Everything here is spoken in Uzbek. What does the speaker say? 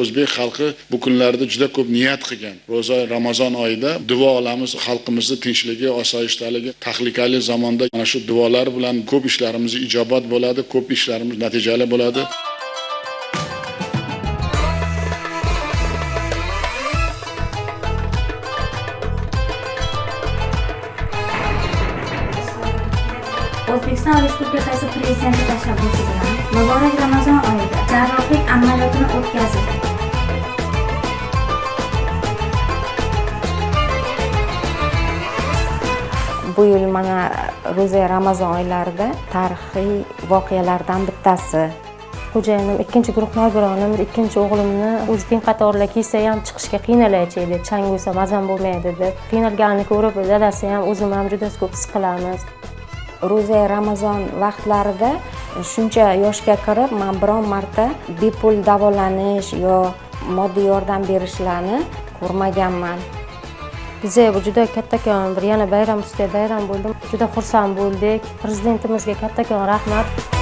O'zbek xalqi bu kunlarda juda ko'p niyat qilgan. Ro'za Ramazon oyida duo olamiz, xalqimizni tinchligi, osoyishtaligi, tahlikali zamonda mana shu duolar bilan ko'p ishlarimiz ijobat bo'ladi, ko'p ishlarimiz natijali bo'ladi. O'zbekiston Respublikasi Prezidenti tashabbusi bilan muborak Ramazon oyida jarrohlik amaliyotini o'tkazib, Bu yil mana ro'za Ramazon oylarida tarixiy voqealardan bittasi. Xo'jayinim ikkinchi guruh nogironim, ikkinchi o'g'limni o'zi teng qatorlar kiysa ham chiqishga qiynalaychi edi. Chang bo'lsa mazam bo'lmaydi deb. Qiynalganini ko'rib dadasi ham o'zim ham juda ko'p siqilamiz. Ro'za Ramazon vaqtlarida shuncha yoshga kirib, man biron marta bepul davolanish yo moddiy yordam berishlarni ko'rmaganman. Bizga bu juda kattakon bir yana bayram ustiga bayram bo'ldi. Juda xursand bo'ldik. Prezidentimizga kattakon rahmat.